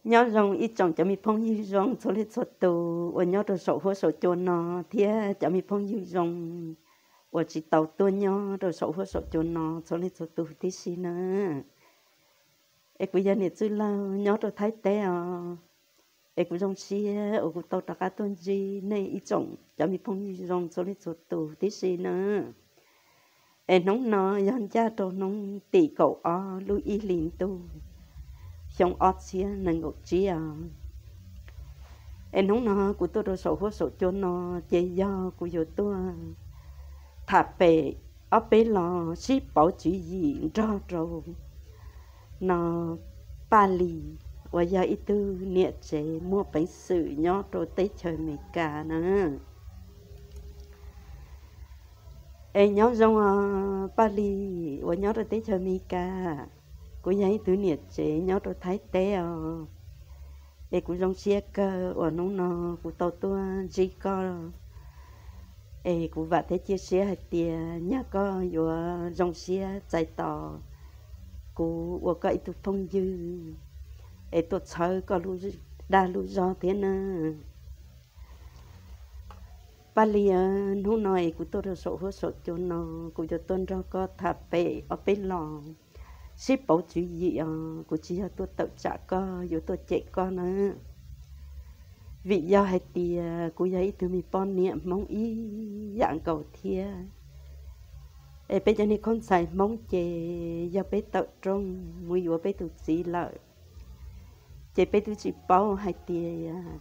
Nyob zoo ib tsoom cov me phooj ywg zoo txhua leej txhua tus uas nyob rau saum huab saum cua no, thiab cov me phooj ywg zoo uas tsis tau tuaj nyob rau saum huab saum cua no txhua leej txhua tus tib si na. Es kuv yog niam Txwj Laug nyob rau Thaib teb os. Es kuv zoo siab uas kuv tau rov qab tuaj ntsib nej ib tsoom cov me phooj ywg zoo txhua leej txhua tus tib si na. Es hnub no yog ncaj rau hnub tim kaum ob lub ib hlis ntuj, xyoo ob txhiab nees nkaum tsib os. Es hnub no kuv tuaj rau saum huab saum cua no, ces yog kuv yuav tuaj tham pem ob peb los sib pauv tswv yim nrog rau no Paj Lis uas yog ib tug niam tsev muaj peev xwm nyob rau teb chaws Amelikas na. Es nyob zoo os Paj Lis uas nyob rau teb chaws Amelikas, kuv yog ib tug niam tsev nyob rau Thaib teb os. Es kuv zoo siab kawg uas hnub no kuv tau tuaj ntsib koj. Es kuv vam thiab cia siab hais tias nyaj koj yuav zoo siab txais tos kuv ua koj ib tug phooj ywg, es tuaj txhawb koj lub dag lub zog thiab na. Paj Lis, hnub no es kuv tuaj rau saum huab saum cua no, kuv yuav tuaj nrog koj tham pem ob peb los sib pauv tswv yim os. Kuv tsis yog tuaj tawm tsam koj, yuav tuaj cem koj na. Vim yog hais tias kuv yog ib tug me poj niam Hmoob ib yam nkaus thiab. Es peb cov niag khaub ntxhais Hmoob ces yog peb tawm rooj mus yuav peb tus txiv lawm, ces peb twb tsis paub hais tias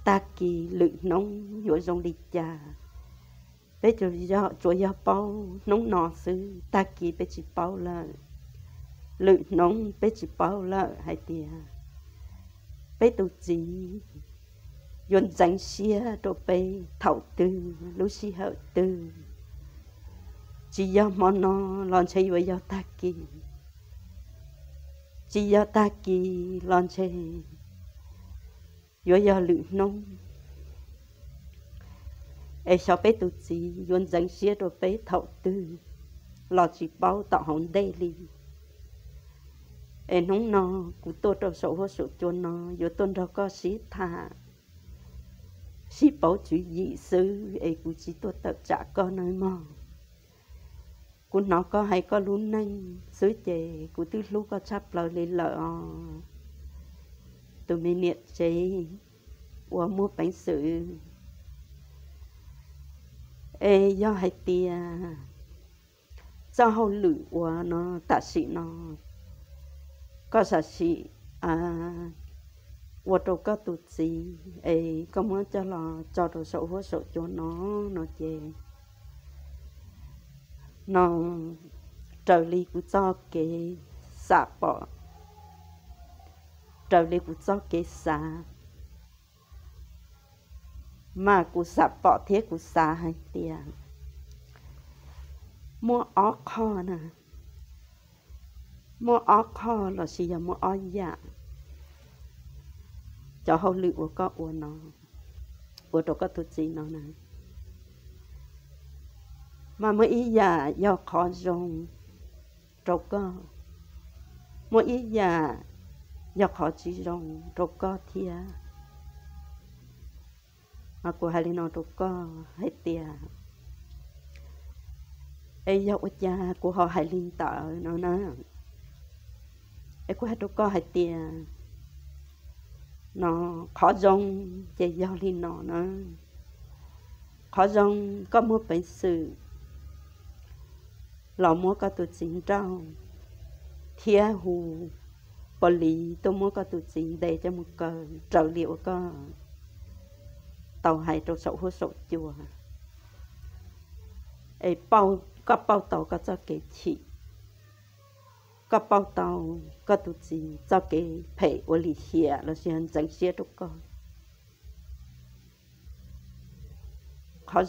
tag kis lwm hnub yuav zoo li cas. Peb tsuas yog paub hnub no xwb, tag kis peb tsis paub lawm. Lwm hnub peb tsis paub lawm hais tias peb tus txiv yuav ntxeev siab rau peb thaum twg, lub sij hawm twg. Tsis yog hmo no los ntshe yuav yog tag kis, tsis yog tag kis los ntshe yuav yog lwm hnub. Es xyov peb tus txiv yuav ntxeev siab rau peb thaum twg los tsis paub tom hauv ntej li. Es hnub no kuv tuaj rau saum huab saum cua no yuav tuaj nrog koj sib tham, sib pauv tswv yim xwb, es kuv tsis tuaj tawm tsam koj nawb mog. Kuv hnov koj hais koj lub neej xwb ces kuv twb hlub koj tshaj plaws li lawm os, tus me niam tsev uas muaj peev xwm. Es yog hais tias txoj hauj lwm uas no tam sim no koj sam sim ua rau koj tus txiv es koj muab coj los tso rau saum huab saum cua no, no ces no raws li kuv txoj kev xam pom, raws li kuv txoj kev xav, mas kuv xam pom thiab kuv xav hais tias muaj ob qho na, muaj ob qho los sis yog muaj ob yam cov hauj lwm uas koj ua no, ua rau koj tus txiv no na, mas muaj ib yam yog qhov zoo rau koj, muaj ib yam yog qhov tsis zoo rau koj thiab. Mas kuv hais li no rau koj hais tias, es yog ua cas kuv ho hais li ntawd no na? Es kuv hais rau koj hais tias, no, qhov zoo ces yog li no na. Qhov zoo, koj muaj peev xwm los muab koj tus txiv nrauj thiab hu pos lis tuaj muab koj tus txiv ntes coj mus kaw raws li uas koj tau hais rau saum huab saum cua. Es koj pauj tau koj txoj kev chim, koj pauj tau koj tus txiv txoj kev phem ua lim hiam los sis ntxeev siab rau koj. Qhov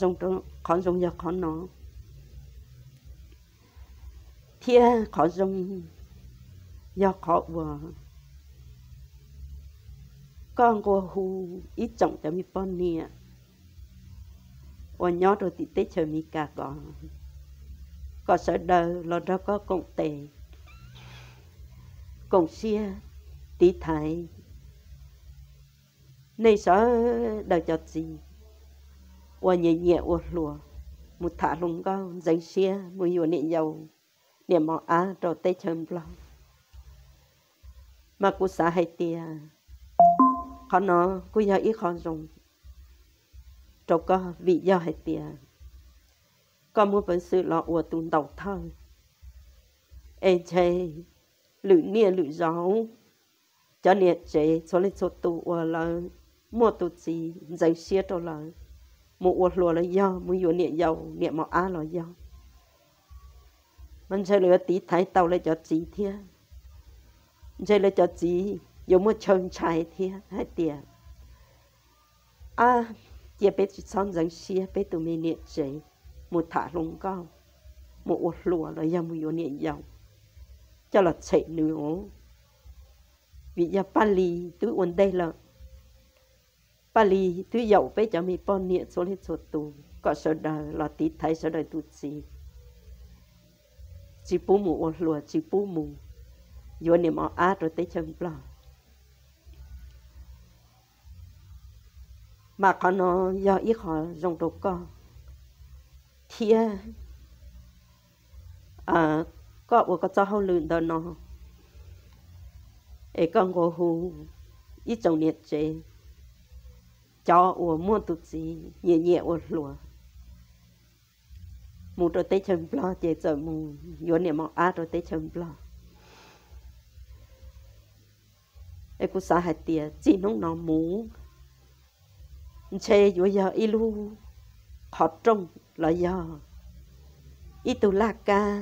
zoo yog qhov no, thiab qhov zoo yog qhov uas koj nqua hu ib tsoom cov me poj niam uas nyob rau tim teb chaws Amelikas ko, kom sawv daws los nrog koj koom tes, koom siab tiv thaiv nej sawv daws cov txiv uas nyiam nyiam ua hluas mus tham hluas nkauj ntxeev siab mus yuav niam yau niam mos ab rau teb chaws Nplog. Mas kuv xav hais tias qhov no kuj yog ib qho zoo rau koj vim yog hais tias koj muaj peev xwm los ua tus ntaus thawj, es ntshe lwm niaj lwm zaus cov niam tsev txhua leej txhua tus uas lawv muaj tus txiv ntxeev siab rau lawv mus ua hluas los yog mus yuav niam yau niam mos ab los yog, mas ntshe lawv yuav tiv thaiv tau lawv cov txiv thiab. Ntshe lawv cov txiv yuav muaj chaw ntshai thiab hais tias, ab, cia peb tsis txhob ntxeev siab peb tus me niam tsev mus tham hluas nkauj, mus ua hluas los yog mus yuav niam yau coj los tshem nws os. Vim yog Paj Lis twb ua ntej lawm, Paj Lis twb yaum peb cov me poj niam txhua leej txhua tus kom sawv daws los tiv thaiv sawv daws tus txiv, tsis pub mus ua hluas, tsis pub mus yuav niam mos ab rau teb chaws Nplog. Mas qhov no yog ib qho zoo rau koj thiab koj ua koj txoj hauj lwm ntawm no, es koj nqua hu ib tsoom niam tsev, cov uas muaj tus txiv nyiam nyiam ua hluas mus rau teb chaws Nplog ces txawm mus yuav niam mos ab rau teb chaws Nplog. Es kuv xav hais tias txij hnub no mus ntshe yuav yog ib lub qhov rooj los yog ib tug laj kab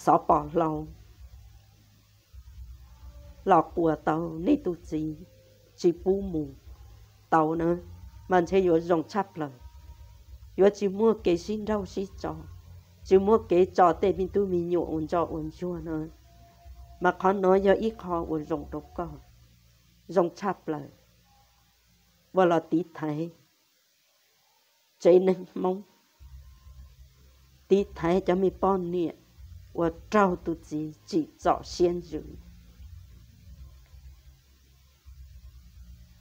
xov pos hlau los quas tau nej tus txiv tsis pub mus tau na, mas ntshe yuav zoo tshaj plaws. Yuav tsis muaj kev sib nrauj sib tso, tsis muaj kev tso tej me tub me nyuam ua ntsoj ua ntsuag na. Mas qhov no yog ib qho uas zoo rau koj, zoo tshaj plaws, uas los tiv thaiv tsev neeg Hmoob, tiv thaiv cov me poj niam uas raug tus txiv tsim txom siab ntsws,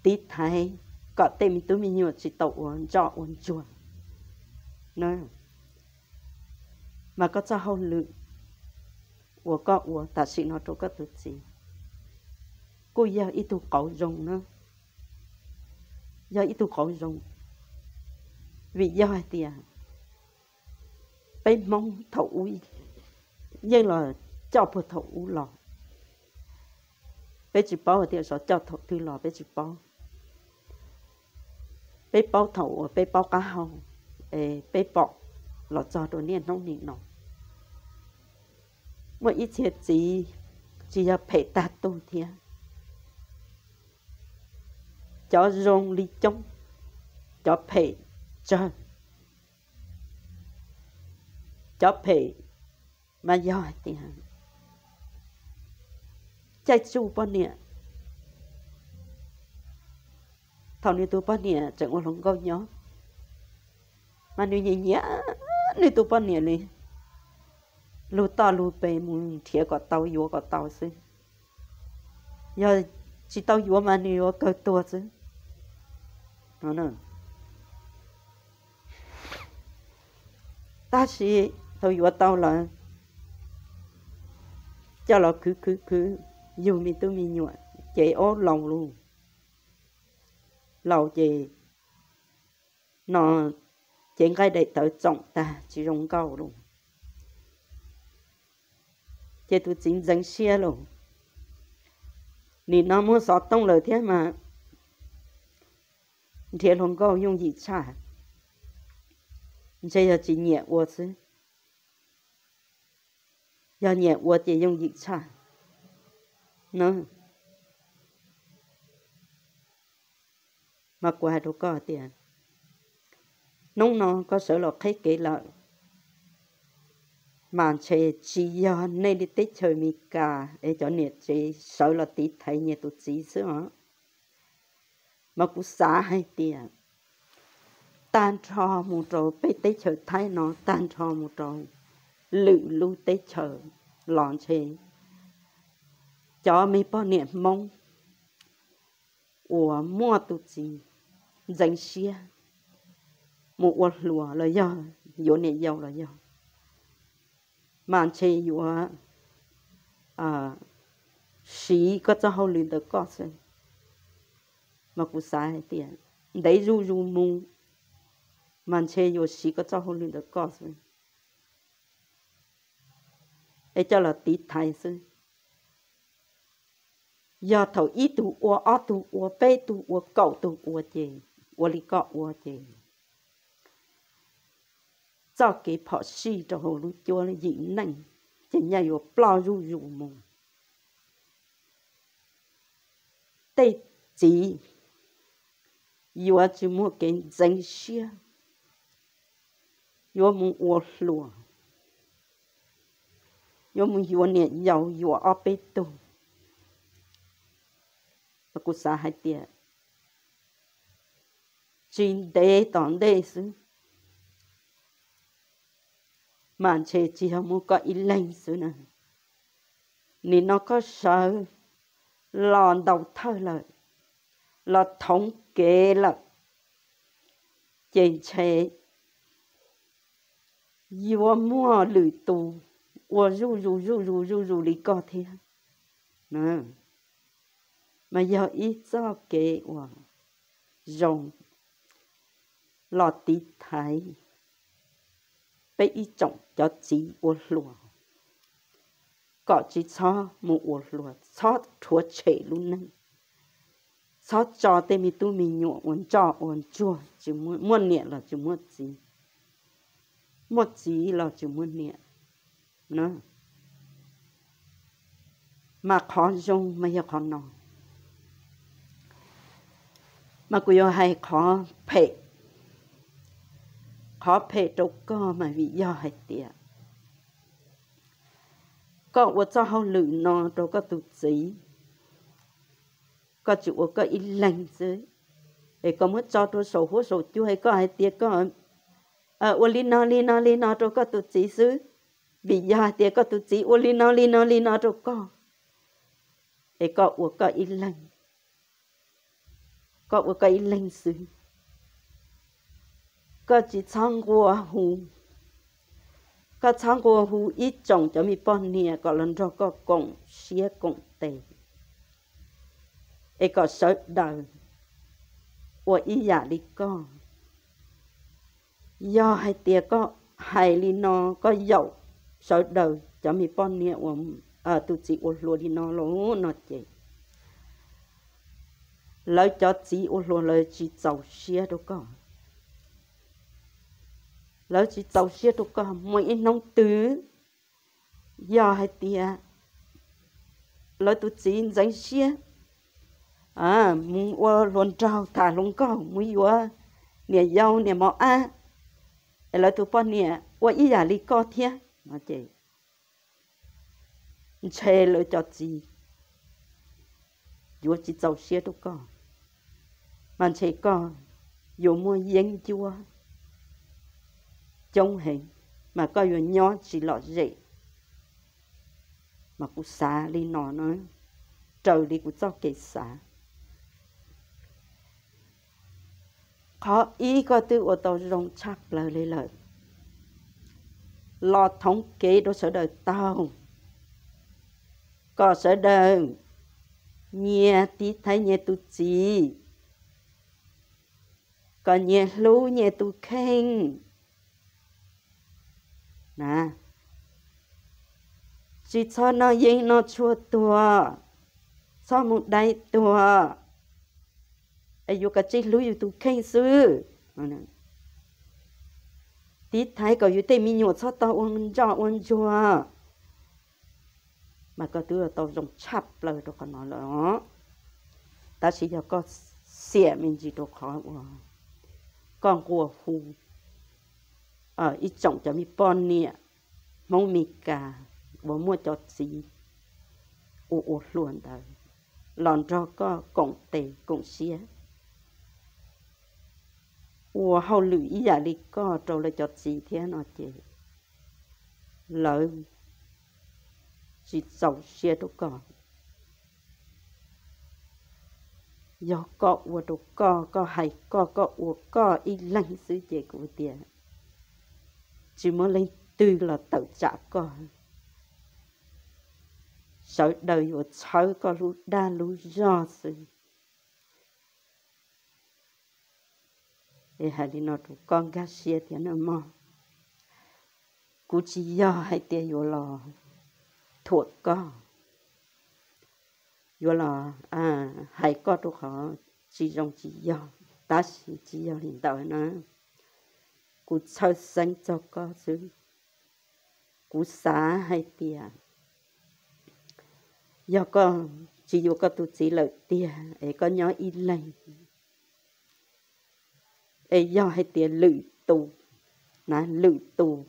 tiv thaiv kom tej me tub me nyuam tsis tau ua ntsoj ua ntsuag. Mas koj txoj hauj lwm uas koj ua tam sim no rau koj tus txiv kuj yog ib tug qauv zoo na, yog ib tug qauv zoo. Vim yog hais tias peb Hmoob thaum ub yeej los coj puag thaum ub los, peb tsis paub hais tias xyov coj thaum twg los peb tsis paub. Peb paub thaum uas peb paub qab hau, es peb pom los txog rau niaj hnub nim no. Muaj ib txhia txiv tsis yog phem tag tug thiab, cov zoo li coob, cov phem tsawg, cov phem mas yog hais tias caij tsuj poj niam. Thaum nws tus poj niam tseem ua hluas nkauj nyob mas nws nyiam nyiam nws tus poj niam li, lug toj lug pes mus nrhiav kom tau yuav kom tau xwb. Yog tsis tau yuav mas nws yuav kawg tuag xwb. Tab sis thaum yuav tau lawm, coj los khwv khwv khwv yug me tub me nyuam ces ob laus lauj, laus ces no cev nqaij daim tawv txoom tag tsis zoo nkauj lauj, ces tus txiv ntxeev siab lauj. Nim no muaj xov tooj lawm thiab mas nrhiav hluas nkauj yooj yim tshaj, ntshe yog tsis nyiam ua xwb, yog nyiam ua ces yooj yim tshaj na. Mas kuv hais rau koj tias hnub no koj sawv los qhib kev lawm, mas ntshe tsis yog nej li teb chaws Amelikas es cov niam tsev sawv los tiv thaiv nyias tus txiv xwb os. Mas kuv xav hais tias tag nrho mus rau peb teb chaws Thaib no, tag nrho mus rau lwm lub teb chaws los ntshe cov me poj niam Hmoob uas muaj tus txiv ntxeev siab mus ua hluas los yog yuav niam yau los yog, mas ntshe yuav siv koj txoj hauj lwm ntawm koj xwb. Mas kuv xav hais tias ntev zuj zus mus, mas ntshe yuav siv koj txoj hauj lwm ntawm koj xwb, es coj los tiv thaiv xwb. Yog thaum ib tug ua, ob tug ua, peb tug ua, kaum tug ua ces, ua li koj ua ces txoj kev phom sij rau hauv lub cuab yim neej ces nyaj yuav ploj zuj zus mus. Tej txiv yuav tsis muaj kev ntxeev siab, yuav mus ua hluas, yuav mus yuav niam yau yuav ob peb tug. Kuv xav hais tias tsis ntev tom ntej xwb, mas ntshe tsis yog muaj koj ib leeg xwb na. Nim no koj sawv los ntaus thawj lawm, los thoov kev lawm, ces ntshe yuav muaj lwm tus ua zuj zus zuj zus zuj zus li koj thiab. Mas yog ib txoj kev uas zoo los tiv thaiv peb ib tsoom cov txiv ua hluas kom tsis txhob mus ua hluas, txhob rhuav tshem lub neej, txhob tso tej me tub me nyuam ua ntsoj ua ntsuag, tsis muaj niam los tsis muaj txiv, muaj txiv los tsis muaj niam. Mas qhov zoo mas yog qhov no. Mas kuv yuav hais qhov phem, qhov phem rau koj mas vim yog hais tias koj ua txoj hauj lwm no rau koj tus txiv, koj tsis ua koj ib leeg xwb, es koj muab tso rau saum huab saum cua es koj hais tias koj ua li no li no li no rau koj tus txiv xwb, vim yog hais tias koj tus txiv ua li no li no li no rau koj, es koj ua koj ib leeg, koj ua koj ib leeg xwb. Koj tsis txhob nqua hu, koj txhob nqua hu ib tsoom cov me poj niam kom los nrog koj koom siab koom tes, es kom sawv daws ua ib yam li koj. Yog hais tias koj hais li no, koj yaum sawv daws cov me poj niam uas tus txiv ua hluas li no lawm no ces lawv cov txiv ua hluas lawv tsis txaus siab rau koj. Lawv tsis txaus siab rau koj, muaj ib hnub twg yog hais tias lawv tus txiv ntxeev siab mus ua hluas nraug tham hluas nkauj, mus yuav niam yau niam mos ab, es lawv tus poj niam ua ib yam li koj thiab no ces ntshe lawv cov txiv yuav tsis txaus siab rau koj, mas ntshe koj yuav muaj yeeb ncuab coob heev, mas koj yuav nyob tsis lom zem. Mas kuv xav li no na, raws li kuv txoj kev xav. Qhov ib, koj twb ua tau zoo tshaj plaws li lawm, los thoov kev rau sawv daws taug, kom sawv daws nyias tiv thaiv nyias tus txiv, kom nyias hlub nyias tus kheej na. Tsis txhob noj yeeb noj tshuaj tuag, txhob mus dai tuag, es yuav kav tsij hlub yus tus kheej xwb. Tiv thaiv kom yus tej me nyuam txhob tau ua ntsoj ua ntsuag. Mas koj twb tau zoo tshaj plaws rau qhov no lawm os. Tab sis yog koj xiam me ntsis rau qhov uas koj nqua hu ib tsoom cov me poj niam Hmoob Mes Kas uas muaj cov txiv ua ua hluas ntawd los nrog koj koom tes koom siab ua hauj lwm ib yam li koj rau lawv cov txiv thiab no ces lawv tsis txaus siab rau koj. Yog koj ua rau koj, koj hais koj, koj ua koj ib leeg xwb ces kuv tias tsis muaj leej twg los tawm tsam koj. Sawv daws yuav txhawb koj lub dag lub zog xwb. Es hais li no rau koj nkag siab thiab nawb mog. Kuv tsis yog hais tias yuav los thuam koj, yuav los hais koj rau qhov tsis zoo tsis yog, tab sis tsis yog li ntawd na. Kuv txhawj xeeb txog koj xwb. Kuv xav hais tias yog koj tsis yuav koj tus txiv lawm tiag es koj nyob ib leeg, es yog hais tias lwm tus, na lwm tus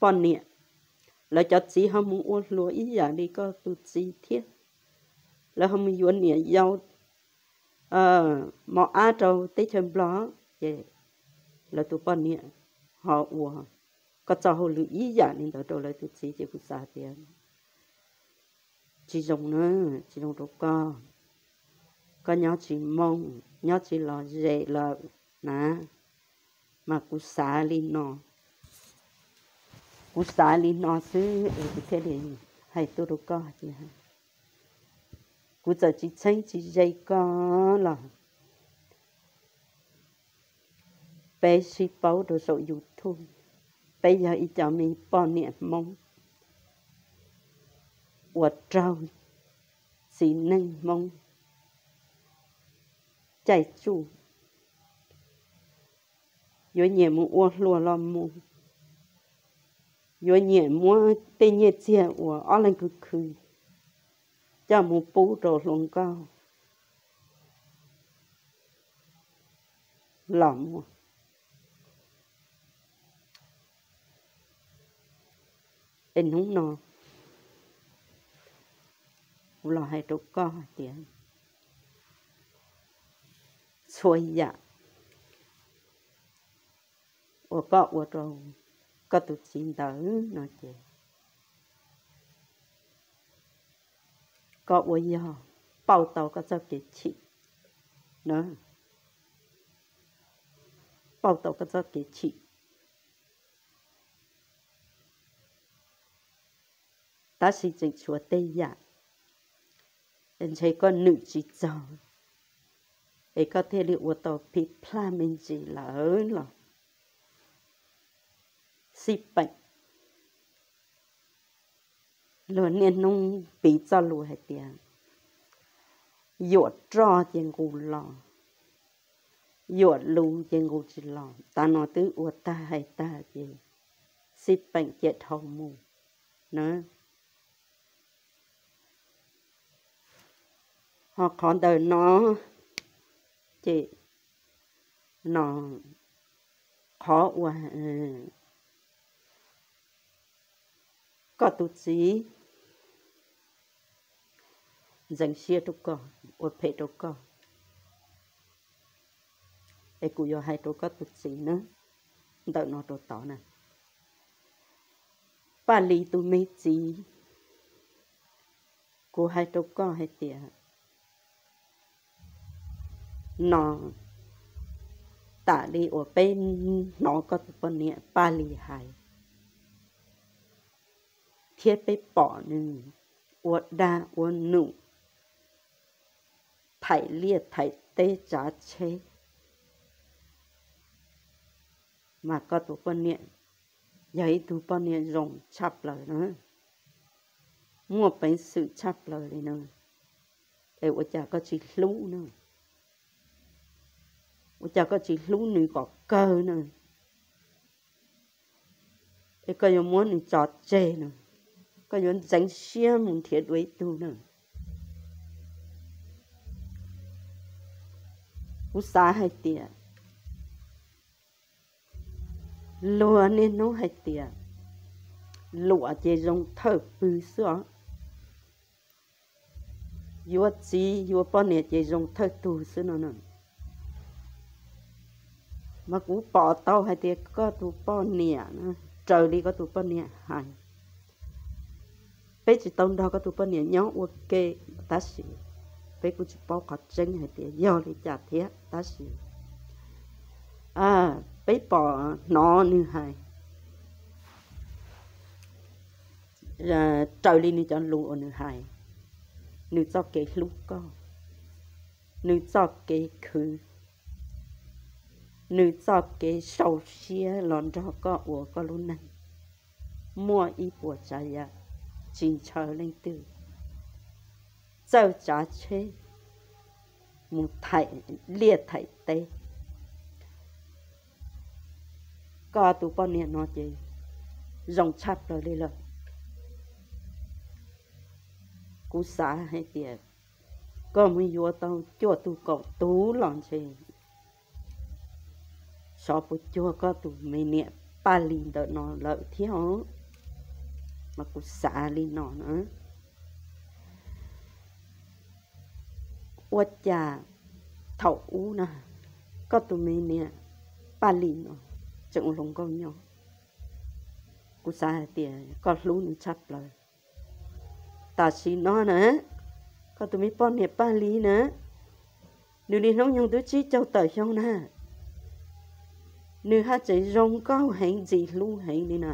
poj niam, lawv cov txiv ho mus ua hluas ib yam li koj tus txiv thiab, lawv ho mus yuav niam yau mos ab rau teb chaws Nplog, ces lawv tus poj niam ho ua koj txoj hauj lwm ib yam li ntawd rau lawv tus txiv ces kuv xav tias tsis zoo na, tsis zoo rau koj. Koj nyob tsis moob, nyob tsis lom zem lawm na. Mas kuv xav li no, kuv xav li no xwb es kuv thiaj li hais tuaj rau koj tias kuv txawm tsis txheeb tsis ze koj los peb sib paub rau saum YouTube, peb yog ib co me poj niam Hmoob uas raug txiv neej Hmoob caij tsuj, yuav nyiam mus ua hluas los mus, yuav nyiam muab tej nyiaj txiag uas ob leeg khwv khwv coj mus pub rau hluas nkauj los muaj. Es hnub no kuv los hais rau koj hais tias txhua yam uas koj ua rau koj tus txiv ntawd no ces koj ua yog pauj tau koj txoj kev chim na, pauj tau koj txoj kev chim. Tab sis tseem tshuav tej yam ntshe koj nws tsis txog es koj thiaj li ua tau phij plaj me ntsis lawm los xij peem. Luag niaj hnub piv txoj lus hais tias yuam roj ces nqus los, yuam lus ces nqus tsis los. Tav no twb ua tag hais tag ces xij peem cia dhau mus na. Ho qhov ntawm no ces no qhov uas koj tus txiv ntxeev siab rau koj, ua phem rau koj, es kuv yuav hais rau koj tus txiv na, ntawm no rau tod na, Paj Lis tus me txiv, kuv hais rau koj hais tias no, tam li uas peb hnov koj tus poj niam Paj Lis hais thiab peb pom nws ua dab ua num, thaim liaj thaim teb tsav tsheb, mas koj tus poj niam yog ib tug poj niam zoo tshaj plaws na, muaj peev xwm tshaj plaws li na, es ua cas koj tsis hlub na? Ua cas koj tsis hlub nws kom kawg na? Es koj yuav muab nws tso tseg na, koj yuav ntxeev siab mus nrhiav dua ib tug na. Kuv xav hais tias luag niaj hnub hais tias luam ces zoo thawj pw xwb os, yuav txiv yuav poj niam ces zoo thawj tug xwb no na. Mas kuv pom tau hais tias koj tus poj niam, raws li koj tus poj niam hais, peb tsis tau nrog koj tus poj niam nyob ua ke, tab sis Peb kuj tsis paub qhov tseeb hais tias yog li cas thiab, tab sis peb pom hnov nws hais raws li nws cov lus uas nws hais, nws txoj kev hlub koj, nws txoj kev khwv, nws txoj kev sau siab los nrog koj ua koj lub neej, muaj ib puas tsav yam tsis ntshaw leej twg, txawj tsav tsheb mus thaim liaj thaim teb. Koj tus poj niam no ces zoo tshaj plaws li lawm. Kuv xav hais tias koj mus yuav tau cuaj tug kaum tug los ntshe xyov puas cuag koj tus me niam Paj Lis ntawm no lawm thiab os. Mas kuv xav li no na. Ua cas thaum ub na, koj tus me niam Paj Lis no tseem ua hluas nkauj nyob, kuv xav hais tias koj hlub nws tshaj plaws. Tam sim no na, koj tus me poj niam Paj Lis na, nws li hnub nyoog twb tsib caug tawm xyoo na, nws haj tseem zoo nkauj heev ntxim hlub heev li na.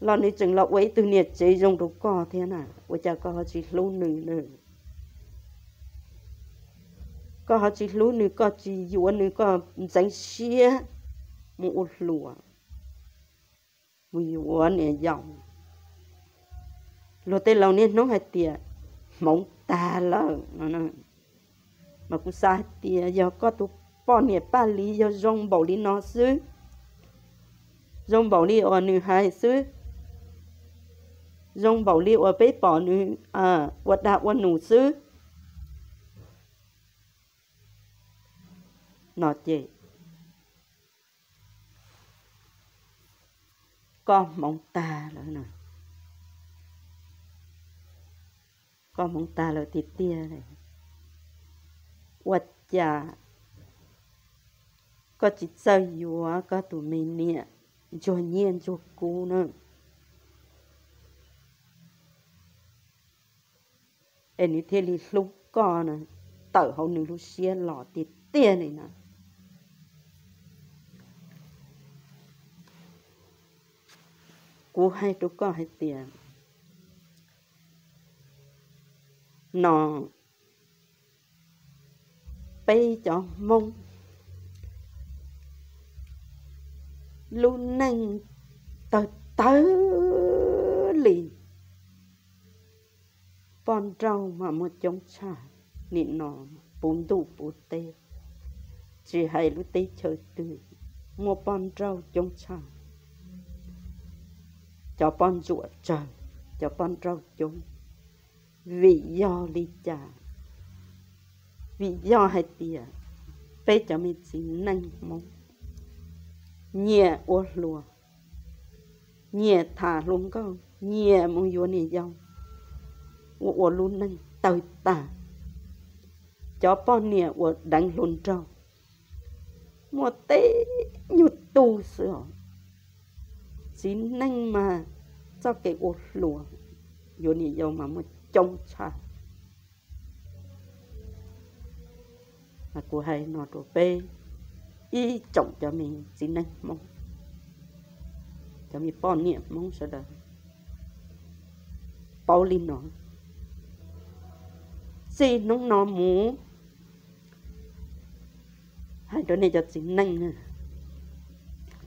Los nws tseem los ua ib tug niam tsev zoo rau koj thiab na, ua cas koj ho tsis hlub nws na? Koj ho tsis hlub nws, koj tsis yuav nws, koj ntxeev siab mus ua hluas, mus yuav niam yau. Luag tej laus niaj hnub hais tias hmoov tag lawm no. Mas kuv xav hais tias yog koj tus poj niam Paj Lis yog zoo npaum li no xwb, zoo npaum li uas nws hais xwb, zoo npaum li uas peb pom nws ua dag ua num xwb no ces koj hmoov tag lawm. Koj hmoov tag lawm tiag tiag. Ua cas koj tsis txawj yuav koj tus me niam ntsuag nyiaj ntsuag kub na, es nws thiaj li hlub koj na, tawm hauv nws lub siab los tiag tiag li na. Kuv hais rau koj hais tias no, peb cov Hmoob lub neej tawg tawg li, poj nrauj mas muaj coob tshaj, nim no puv ntuj puv teb, tsis hais lub teb chaws twg muaj poj nrauj coob tshaj. Cov poj ntsuam tsawg, cov poj nrauj coob. Vim yog li cas? Vim yog hais tias peb cov me txiv neej Hmoob nyiam ua hluas, nyiam tham hluas nkauj, nyiam mus yuav niam yau, ua ua lub neej tawg tag. Cov poj niam uas deev hluas nraug muaj tej nyuag tug xwb os. Txiv neej mas txoj kev ua hluas, yuav niam yau mas muaj coob tshaj. Mas kuv hais no rau peb ib tsoom cov me txiv neej Hmoob, cov me poj niam Hmoob sawv daws paub li no. Txij hnub no mus, hais rau nej cov txiv neej,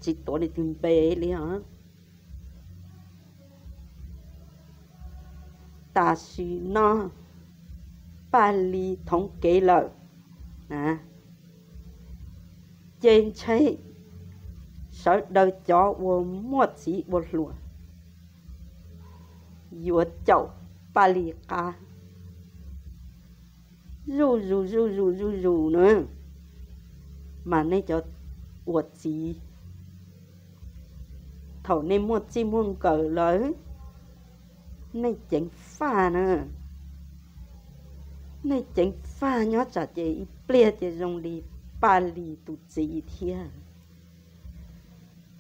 tsis tuav li tus npe li os. Tam sim no Paj Lis thoob kev lawm, ces ntshe sawv daws cov uas muaj txiv ua hluas yuav caum Paj Lis qab zuj zus zuj zus zuj zus na. Mas nej cov ua txiv, thaum nej muaj txij muaj nkawm lawm, nej ceev faj na, nej ceev faj nyob tsam ces ib pliag ces zoo li Paj Lis tus txiv thiab.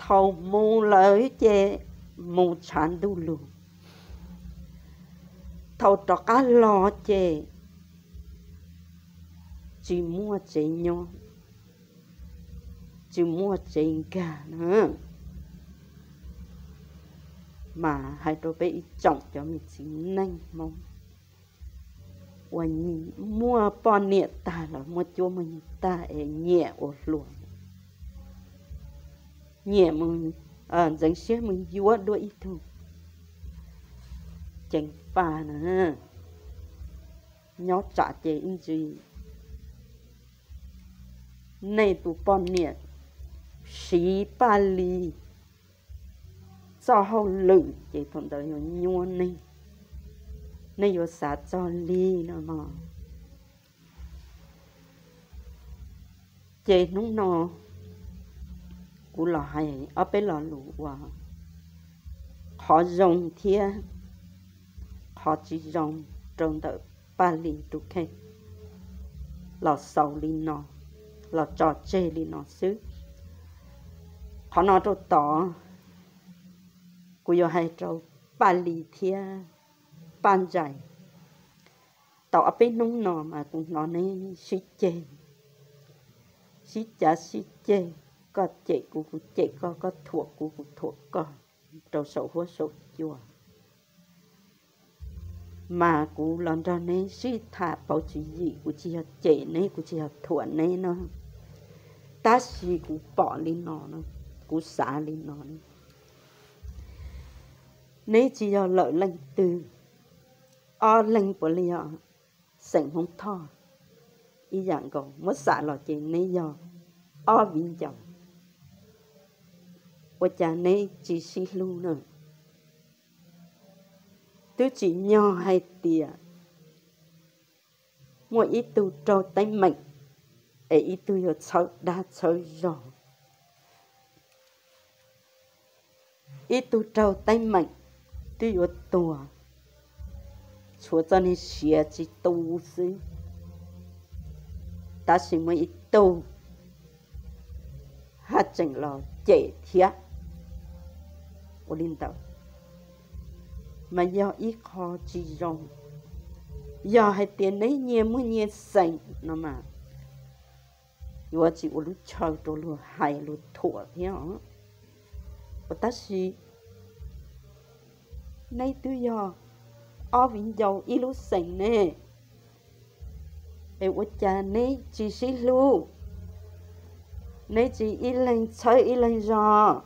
Thaum mus lawm ces mus tshav ntuj lug, thaum rov qab los ces tsis muaj tsev nyob, tsis muaj tsev nkag na. Mas hais rau peb ib tsoom cov me txiv neej Hmoob uas muaj poj niam tag los muaj cuab muaj nyiaj tag es nyiam ua hluas, nyiam mus ntxeev siab mus yuav dua ib tug ceev faj na, nyob tsam ces ib ntsis nej tus poj niam siv Paj Lis txoj hauj lwm ces thaum ntawd yuav nyuaj nej, nej yuav xav txog li no no. Ces hnub no kuv los hais ob peb lo lus uas qhov zoo thiab qhov tsis zoo rau ntawm Paj Lis tus kheej los xaus li no, los tso tseg li no xwb. Qhov no rau tod kuv yuav hais rau Paj Lis thiab Paj Ntsais. Tau ob peb hnub no mas kuv hnov neb sib ceg, sib cav sib ceg, koj cem kuv, kuv cem koj, koj thuam kuv, kuv thuam koj rau saum huab saum cua. Mas kuv los nrog neb sib tham pauv tswv yim, kuv tsis yog cem neb, kuv tsis yog thuam neb no, tab sis kuv pom li no, kuv xav li no. Neb tsis yog lawm leej twg, ob leeg puav leej yog xeem Hmoob Thoj ib yam nkaus, muab xam los ces neb yog ob viv ncaus, ua cas neb tsis sib hlub na? Twb tsim nyog hais tias muaj ib tug raug teeb meem es ib tug yuav txhawb dag txhawb zog, ib tug raug teeb meem twb yuav tuag, tshuav txoj niag siav tsis tu xwb, tab sis muaj ib tug haj tseem los cem thiab. Ua li ntawd mas yog ib qho tsis zoo. Yog hais tias neb nyias muaj nyias xeem no mas yuav tsis ua lub chaw rau luag hais luag thuam thiab os. Tab sis neb twb yog ob viv ncaus ib lub xeem ne, es ua cas neb tsis sib hlub, neb tsis ib leeg txhawb ib leeg zog,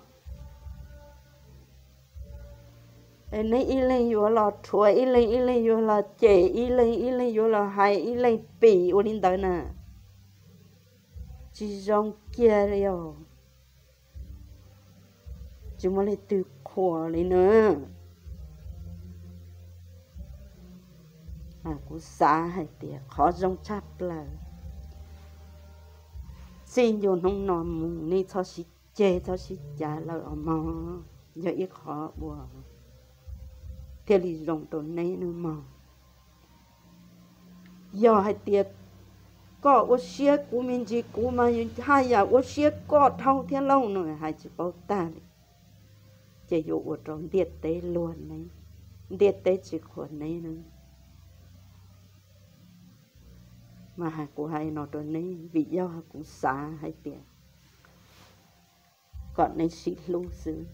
es neb ib leeg yuav los rhuav ib leeg, ib leeg yuav los cem ib leeg, ib leeg yuav los hais ib leeg pim ua li ntawd na? Tsis zoo kiag li os. Tsis muaj leej twg qhuas li na. Kuv xav hais tias qhov zoo tshaj plaws, txij ntua hnub no mus nej txhob sib ceg txhob sib cav lawm os mog, yog ib qhov uas thiaj li zoo rau neb nawb mog. Yog hais tias koj ua siab kuv me ntsis, kuv mas haj yam ua siab koj dhau thiab lauj no, hais tsis paub tag li. Ces yuav ua rau ntiaj teb luag neb, ntiaj teb tsis qhuas neb na. Mas kuv hais no rau neb vim yog kuv xav hais tias kom neb sib hlub xwb.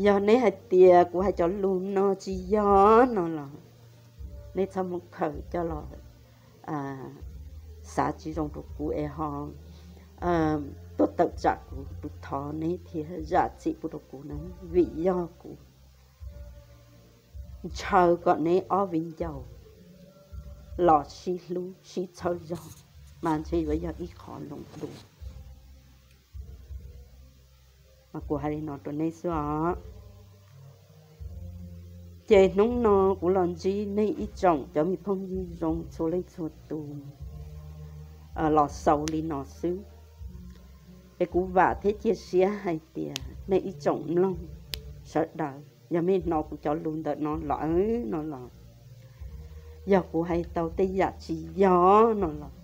Yog neb hais tias kuv hais cov lus no tsis yog no los, neb txhob muab khaws coj los xav tsis zoo rau kuv es ho tuaj tawm tsam kuv, kuv thov neb thiab zam txim pub rau kuv na, vim yog kuv ntshaw kom neb ob viv ncaus los sib hlub sib txhawb zog, mas ntshe yuav yog ib qho loo lus. Mas kuv hais li no rau neb xwb os. Ces hnub no kuv los ntsib nej ib tsoom cov me phooj ywg zoo txhua leej txhua tus los xaus li no xwb. Es kuv vam thiab cia siab hais tias nej ib tsoom mloog sawv daws, yog nej hnov kuv cov lus ntawm no los no los, yog kuv hais tau tej yam tsis yog no los,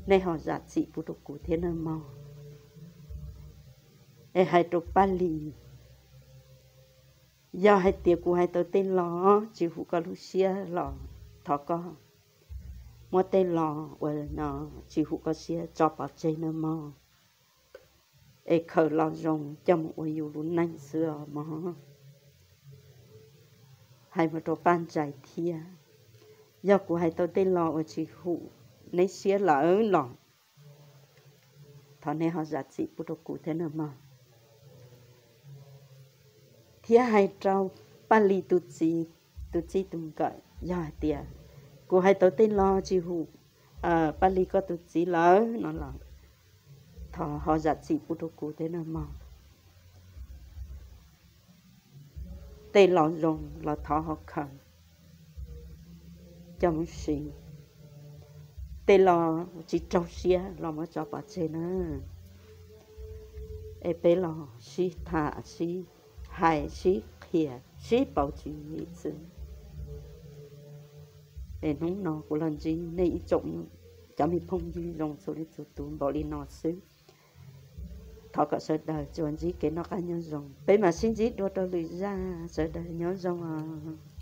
nej ho zam txim pub rau kuv thiab nawb mog. Es hais rau Paj Lis, Yog hais tias kuv hais tau tej lo tsis hum koj lub siab los thov koj muab tej lo uas no tsis hum koj siab tso pov tseg nawb mog, es khaws lo zoo coj mus ua yus lub neej xwb os mog. Hais mus rau Paj Ntsais thiab, yog kuv hais tau tej lo uas tsis hum neb siab lawm los thov neb ho zam txim pub rau kuv thiab nawb mog. Thiab hais rau Paj Lis tus txiv, tus txij tus nkawm, yog hais tias kuv hais tau tej lo tsis hum Paj Lis koj tus txiv lawm no los thov ho zam txim pub rau kuv thiab nawb mog. Tej lo zoo los thov ho khaws coj mus siv, tej lo tsis raug siab los muab tso pov tseg na. Es peb los sib tham sib hais sib qhia sib pauv tswv yim xwb. Es hnub no kuv los ntsib nej ib tsoom cov me phooj ywg zoo txhua leej txhua tus npaum li no xwb. Thov kom sawv daws tsuas ntsib kev noj qab nyob zoo, peb mam sib ntsib dua rau lwm zaj, sawv daws nyob zoo os.